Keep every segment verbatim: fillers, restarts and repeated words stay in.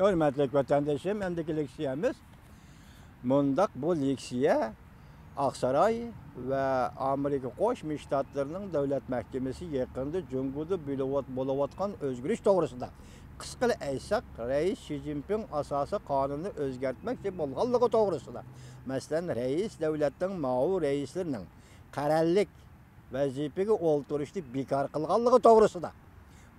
ھۆرمەتلىك ۋەتەندىشىم، ئەمدىكى لېكسىيەمىز مۇنداق، بۇ لېكسىيە ئاقساراي ۋە ئامېرىكا قوشما شتاتلىرىنىڭ دۆلەت مەھكىمىسى يېقىندا جۇڭگودا بولۇۋات-، بولۇۋاتقان ئۆزگىرىش توغرىسىدا، قىسقىلا ئېيتساق، رەئىس شى جىنپىڭ ئاساسىي قانۇننى ئۆزگەرتمەكچى بولغانلىقى توغرىسىدا، مەسىلەن، رەئىس دۆلەتنىڭ ماۋۇ رەئىسلىرىنىڭ قەرەللىك ۋەزىپىگە ئولتۇرۇشنى بىكار قىلغانلىقى توغرىسىدا،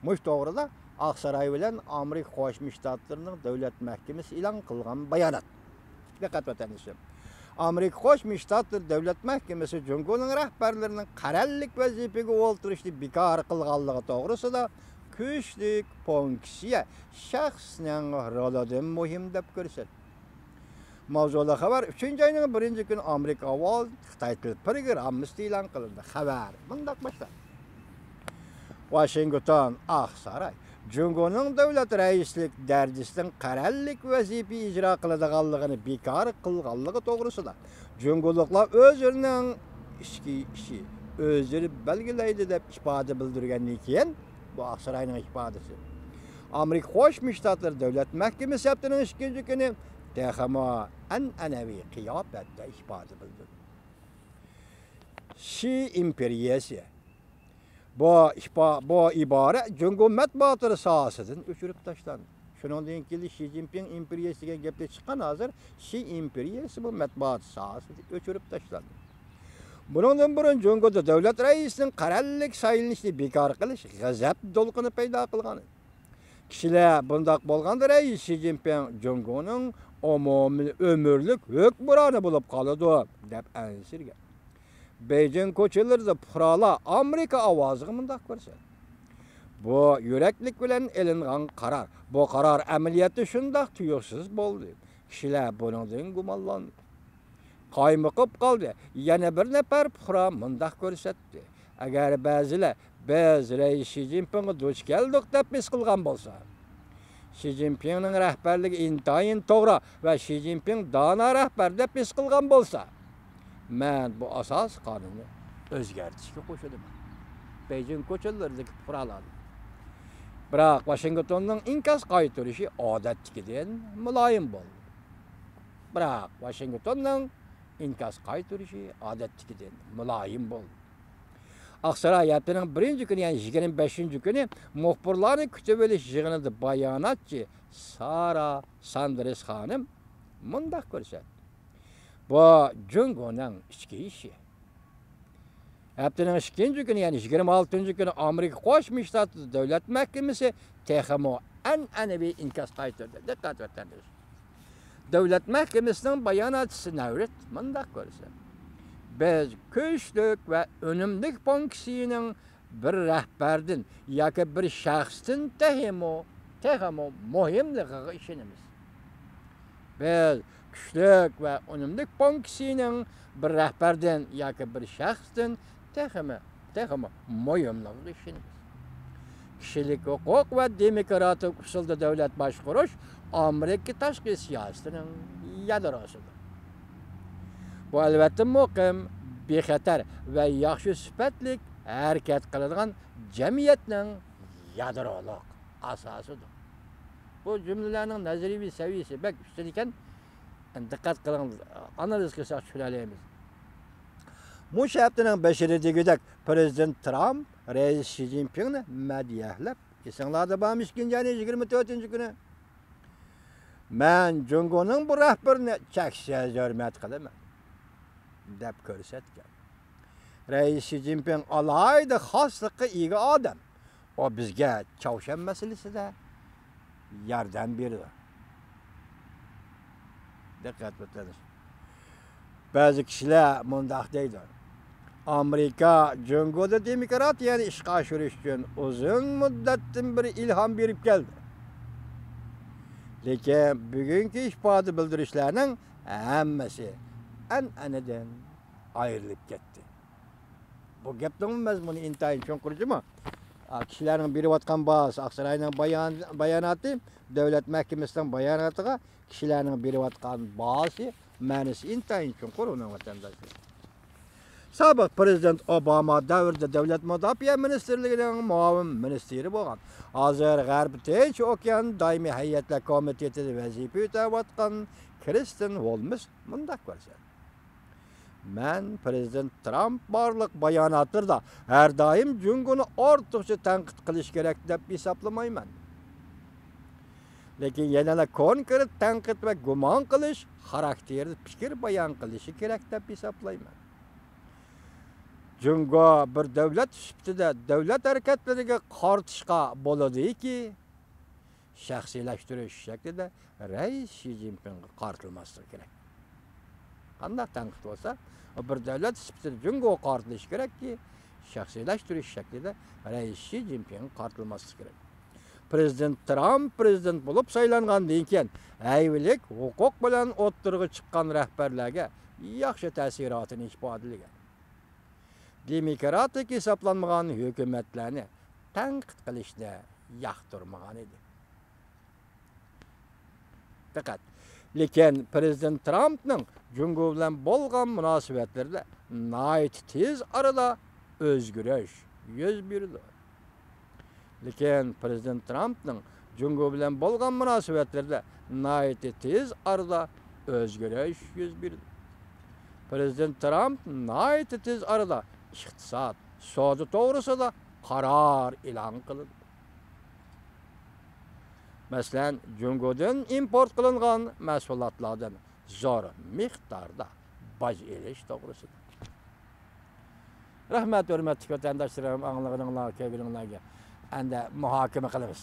مۇشۇ توغرىدا ئاقساراي بىلەن ئامېرىكا قوشما شتاتلىرىنىڭ دۆلەت مەھكىمىسى ئېلان قىلغان بايانات. دىققەت، ۋەتەندىشىم! ئامېرىكا قوشما شتاتلىرى دۆلەت مەھكىمىسى جۇڭگونىڭ رەھبەرلىرىنىڭ قەرەللىك ۋەزىپىگە ئولتۇرۇشنى بىكار قىلغانلىقى توغرىسىدا كۈچلۈك پونكسىيە شەخسنىڭ رولىدىن مۇھىم دەپ كۆرسەتتى. ماۋزۇلۇق خەۋەر ئۈچىنچى ئاينىڭ بىرىنچى كۈنى ئامېرىكا ئاۋازى خىتاي تىل پروگراممىسىدا ئېلان قىلىندى. خەۋەر مۇنداق باشلانغان. ۋاشىنگتون، ئاقساراي. جۇڭگونىڭ دۆلەت رەئىسلىك دەرىجىسىدىن قەرەللىك ۋەزىپە ئىجرا قىلىدىغانلىقىنى بىكار قىلغانلىقى توغرىسىدا، جۇڭگولۇقلار ئۆزلىرىنىڭ ئىچكى ئىشى ئۆزلىرى بەلگىلەيدۇ دەپ ئىپادە بىلدۈرگەندىن كېيىن، بۇ ئاقساراينىڭ ئىپادىسى. ئامېرىكا قوشما شتاتلىرى دۆلەت مەھكىمىسى ھەپتىنىڭ ئىككىنچى كۈنى تېخىمۇ ئەنئەنىۋى قىياپەتتە ئىپادە بىلدۈردى. شى ئىمپېرىيەسى. بۇ ئىپا-، بۇ ئىبارە جۇڭگو مەتبۇئاتلىرى ساھەسىدىن ئۆچۈرۈپ تاشلاندى. شۇنىڭدىن كېيىن شى جىنپىڭ ئىمپېرىيەسى دېگەن گەپلەر چىققان، ھازىر شى ئىمپېرىيەسىمۇ مەتبۇئات ساھەسىدىن ئۆچۈرۈپ تاشلاندى. بۇنىڭدىن بۇرۇن جۇڭگودا دۆلەت رەئىسىنىڭ قەرەللىك سايلىنىشىنى بىكار قىلىش غەزەپ دولقۇنى پەيدا قىلغان. كىشىلەر بۇنداق بولغاندا رەئىس شى جىنپىڭ جۇڭگونىڭ ئومۇمىي ئۆمۈرلۈك ھۆكۈمرانى بولۇپ قالىدۇ، دەپ ئەنسىرىگەن. بېيجىڭ كوچىلىرىدا پۇقرالار ئامېرىكا ئاۋازىغا مۇنداق كۆرسەتتى: بۇ يۈرەكلىك بىلەن ئېلىنغان قارار. بۇ قارار ئەمەلىيەتتە شۇنداق تۇيۇقسىز بولدى. كىشىلەر بۇنىڭدىن گۇمانلاندى. قايمۇقۇپ قالدى. يەنە بىر نەپەر پۇقرا مۇنداق كۆرسەتتى: ئەگەر بەزىلەر بىز رەئىس شى جىنپىڭغا دۇچ كەلدۇق دەپ ھېس قىلغان بولسا، شى جىنپىڭنىڭ رەھبەرلىكى ئىنتايىن توغرا ۋە شى جىنپىڭ دانا رەھبەر دەپ ھېس قىلغان بولسا، مەن بۇ ئاساسىي قانۇننى ئۆزگەرتىشكە قوشۇلىمەن. بېيجىڭ كوچىلىرىدىكى پۇقرالار. بىراق ۋاشىنگتوننىڭ ئىنكاس قايتۇرۇشى ئادەتتىكىدىن مۇلايىم بولدى. بىراق ۋاشىنگتوننىڭ ئىنكاس قايتۇرۇشى ئادەتتىكىدىن مۇلايىم بولدى. ئاقساراي ھەپتىنىڭ بىرىنچى كۈنى، يەنى يىگىرمە بەشىنچى كۈنى مۇخبىرلارنى كۈتۈۋېلىش يىغىنىدا باياناتچى سارا ساندېرس خانىم مۇنداق كۆرسەتتى: بۇ جۇڭگونىڭ ئىچكى ئىشى. ھەپتىنىڭ ئىككىنچى كۈنى، يەنى يىگىرمە ئالتىنچى كۈنى ئامېرىكا قوشما شتاتلىرى دۆلەت مەھكىمىسى تېخىمۇ ئەنئەنىۋى ئىنكاس قايتۇردى. دىققەت، ۋەتەندىشىم! دۆلەت مەھكىمىسىنىڭ باياناتچىسى نەۋرىت مۇنداق كۆرسەتتى: بىز كۈچلۈك ۋە ئۈنۈملۈك پونكسىيىنىڭ بىر رەھبەردىن ياكى بىر شەخستىن تېخىمۇ، تېخىمۇ مۇھىملىقىغا ئىشىنىمىز. بىز كۈچلۈك ۋە ئۈنۈملۈك پونكسىيىنىڭ بىر رەھبەردىن ياكى بىر شەخستىن تېخىمۇ، تېخىمۇ مۇھىملىقىغا ئىشىنىمىز. كىشىلىك ھوقۇق ۋە دېموكراتىك ئۇسۇلدا دۆلەت باشقۇرۇش ئامېرىكا تاشقى سىياسىتىنىڭ يادروسىدۇر. بۇ، ئەلۋەتتە، مۇقىم، بىخەتەر ۋە ياخشى سۈپەتلىك ھەرىكەت قىلىدىغان جەمئىيەتنىڭ يادرولۇق ئاساسىدۇر. بۇ جۈملىلەرنىڭ نەزەرىيىۋى سەۋىيەسى بەك ئۈستۈن ئىكەن. دىققەت قىلىڭ، ئانالىز قىلساق چۈشىنەلەيمىز. مۇشۇ ھەپتىنىڭ بېشىدا دېگۈدەك پىرېزىدېنت ترامپ رەئىس شى جىنپىڭنى مەدھىيەلەپ، ئېسىڭلاردا بارمۇ، ئىككىنچى ئاينىڭ يىگىرمە تۆتىنچى كۈنى، مەن جۇڭگونىڭ بۇ رەھبىرىنى چەكسىز ھۆرمەت قىلىمەن، دەپ كۆرسەتكەن. رەئىس شى جىنپىڭ ئالاھىدە خاسلىققا ئىگە ئادەم. ئۇ بىزگە چاۋشيەن مەسىلىسىدە ياردەم بېرىدۇ. دىققەت قىلىڭ. بەزى كىشىلەر مۇنداق دەيدۇ: ئامېرىكا جۇڭگودا دېموكراتىيەنى ئىشقا ئاشۇرۇش ئۈچۈن ئۇزۇن مۇددەتتىن بېرى ئىلھام بېرىپ كەلدى. لېكىن بۈگۈنكى ئىپادە بىلدۈرۈشلەرنىڭ ھەممىسى ئەنئەنىدىن ئايرىلىپ كەتتى. بۇ گەپنىڭ مەزمۇنى ئىنتايىن چوڭقۇر جۇمۇ. ئا، كىشىلەرنىڭ بېرىۋاتقان باھاسى، ئاقساراينىڭ بايان-، باياناتى، دۆلەت مەھكىمىسىنىڭ باياناتىغا كىشىلەرنىڭ بېرىۋاتقان باھاسى، مەنىسى ئىنتايىن چوڭقۇر ئۇنىڭ، ۋەتەنداشلار. سابىق پىرېزىدېنت ئوباما دەۋرىدە دۆلەت مۇداپىئە مىنىستىرلىكىنىڭ مۇئاۋىن مىنىستىرى بولغان، ھازىر غەربىي تىنچ ئوكيان دائىمىي ھەيئەتلەر كومىتېتىدا ۋەزىپە ئۆتەۋاتقان كىرستىن ھولمس مۇنداق كۆرسەتتى: مەن پىرېزىدېنت ترامپ بارلىق باياناتلىرىدا ھەر دائىم جۇڭگونى ئارتۇقچە تەنقىد قىلىش كېرەك دەپ ھېسابلىمايمەن. لېكىن يەنىلا كونكرېت تەنقىد ۋە گۇمان قىلىش خاراكتېرىدە پىكىر بايان قىلىشى كېرەك دەپ ھېسابلايمەن. جۇڭگو بىر دۆلەت سۈپىتىدە دۆلەت ھەرىكەتلىرىگە قارىتىشقا بولىدۇكى، شەخسىيلەشتۈرۈش شەكلىدە رەئىس شى جىنپىڭغا قارىتىلماسلىقى كېرەك. قانداق تەنقىد بولسا، ئۇ بىر دۆلەت سۈپىتىدە جۇڭگوغا قارىتىلىشى كېرەككى، شەخسىيلەشتۈرۈش شەكلىدە رەئىس شى جىنپىڭغا قارىتىلماسلىقى كېرەك. پىرېزىدېنت ترامپ پىرېزىدېنت بولۇپ سايلانغاندىن كېيىن، ھەيۋىلىك ھوقۇق بىلەن ئوتتۇرىغا چىققان رەھبەرلەرگە ياخشى تەسىراتىنى ئىپادىلىگەن. دېموكراتىك ھېسابلانمىغان ھۆكۈمەتلەرنى تەنقىد قىلىشنى ياقتۇرمىغان ئىدى. دىققەت! لېكىن پىرېزىدېنت ترامپنىڭ جۇڭگو بىلەن بولغان مۇناسىۋەتلىرىدە ناھايىتى تېز ئارىدا ئۆزگىرىش يۈز بېرىدۇ. لېكىن پىرېزىدېنت ترامپنىڭ جۇڭگو بىلەن بولغان مۇناسىۋەتلىرىدە ناھايىتى تېز ئارىدا ئۆزگىرىش يۈز بېرىدۇ. پىرېزىدېنت ترامپ ناھايىتى تېز ئارىدا ئىقتىساد، سودا توغرىسىدا قارار ئېلان قىلىدۇ. مەسىلەن، جۇڭگودىن ئىمپورت قىلىنغان مەھسۇلاتلاردىن زور مىقداردا باج ئېلىش توغرىسىدا. رەھمەت، ھۆرمەتلىك ۋەتەنداشلىرىم، ئاڭلىغىنىڭلار، كۆرگىنىڭلارغا ئەندى مۇھاكىمە قىلىمىز.